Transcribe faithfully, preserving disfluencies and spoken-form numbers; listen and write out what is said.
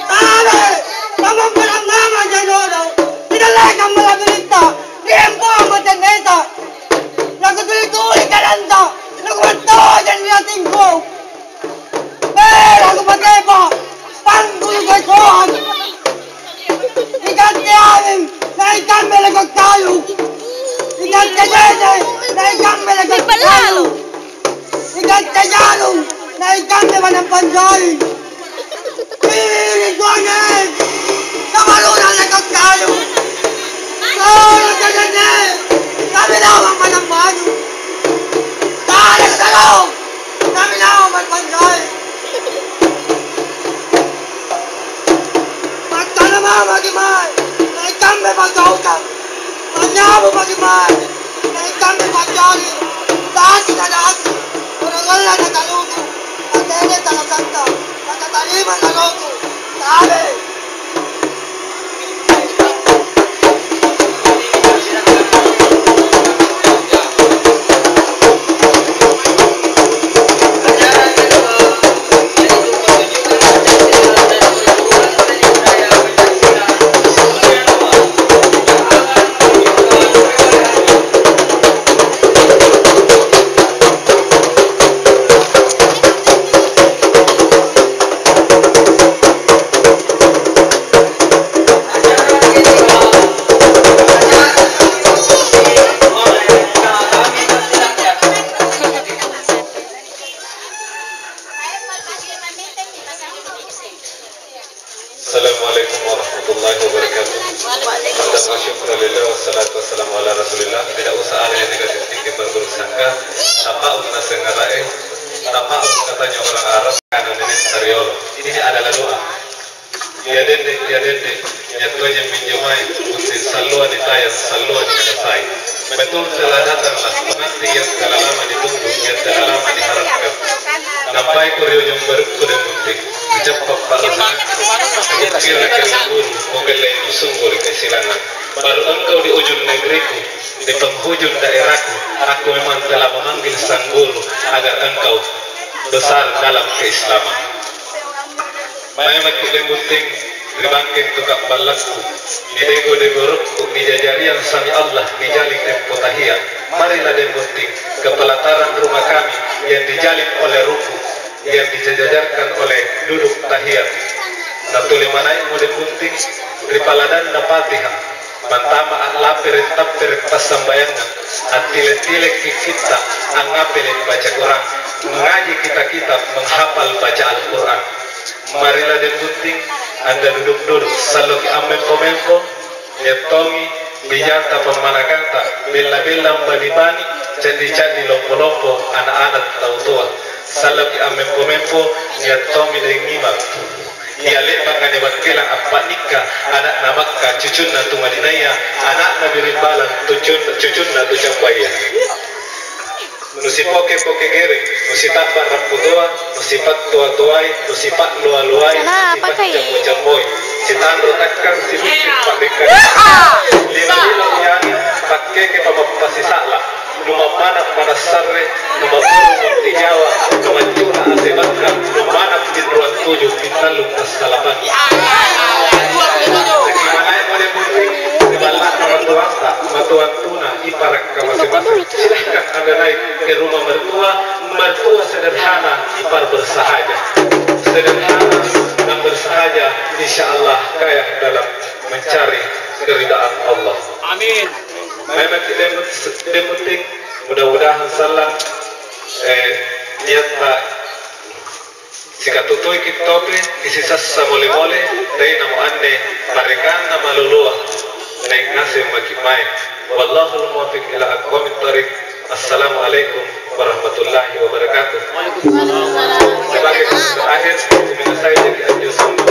Tabe, kammamparamanga jai nodong, ri dallekang mala'biritta, ri empoang matenneta, nakutuli-tuli kalanta, nakumattojeng ri atingku. Bela kupatepa, panggulu kacoang. Ikantea anjing, na ikambe leko kayu. Ikantea jeje, na ikambe leko kayu. Ikantea jalung, na ikambe manang panjari. Iri kuange, kamaruna leko kayu. Solo jajane, kami lawang manang maju. Tare salong, kami lawang manang panjari. Makkana mamaki mae, na ikambe pagaukang. Manynyambu maki mae, na ikambe paccoki, dasi na dasi, orang Allah na kaluku, na tene talasanta, na katarima na roku, tabe. Assalamualaikum warahmatullahi wabarakatuh. Alhamdulillah, wassalatu wassalamu ala Rasulillah. Tidak usah ada yang negatif thinking, berburuk sangka. Tapaung naseng ara'e, tapaung katanya orang Arab, karena nenek Sariolo. Ini adalah doa. Ya dende, ya dende, ya tojeng minjo mae, bunting salloa nitayang, salloa ninasai. Betul telah datanglah pengantin yang telah lama ditunggu, yang telah lama diharapkan. Nampai ko ri ujung barukku deng bunting, ri cappa pa'rasangangku, kukira-kira guru, kukellei nusunggu ri kasilangang. Baru engkau di ujung negeriku, di penghujung daerahku, aku memang telah memanggil sang guru agar engkau besar dalam keislaman. Mae maki' deng bunting ri bangkeng tu ka'ballakku, nidego-dego rokko, nijajariang sami Allah, nijaling empo tahia. Marilah deng bunting, ke pelataran rumah kami yang dijaling oleh ruku, yang dijajarkan oleh duduk tahia. Natuli manai'mo deng bunting ri paladanna Fatihah. Mantama a'lapere' tappere' passambayangang, attile-tilekki kitta', angngapele' baca Quran, mengaji kitab-kitab, menghafal baca Al-Quran. Marilah deng bunting, anda duduk-duduk, salloki ammempo-mempo, nia' tongi bijanta pammanakanta, bella-bella bani-bani, candi-candi lompo-lompo, ana'-ana' tau toa. Salloki ammempo-mempo, nia' tongi deng imang. Ia le'baka niwakkilang appa'nikka, ana'na Makka, cucunna tu Madinaya, ana'na biring balang, cucun-, cucunna tu Cambaya. Nusipoke-poke gereng, nusita'ba' rapputoa, nusipattoa-toai, nusipa'loa-loai, nusipacammo-cammoi, sitanro takkang, sibucci' pa'bekkang. Lino-lino ri anging, pakkeke pamappa sisa'la'. Numammana' manassarre, numaburu mutti Jawa, numaccuna ase bakka, nummana' pinruang tuju, pittallu tassalapangi. Nakimanai pole bunting ri balla'na matuanta, matuantuna iparakka mase-mase. Silahkan Anda naik ke rumah mertua, mertua sederhana ipar bersahaja. Sederhana dan bersahaja, insya Allah kaya dalam mencari keridaan Allah. Amin. Memang tidak yang penting, mudah-mudahan sallang, eh, niatta sikatutuiki tope, kisisassa mole-mole, tenamo anne parekanna maloloa. semmaki mae. Wallahul muwaffiq ila aqwamit thariq. Assalamualaikum warahmatullahi wabarakatuh. Sebagai penutup akhir, kuminasai jadi anjo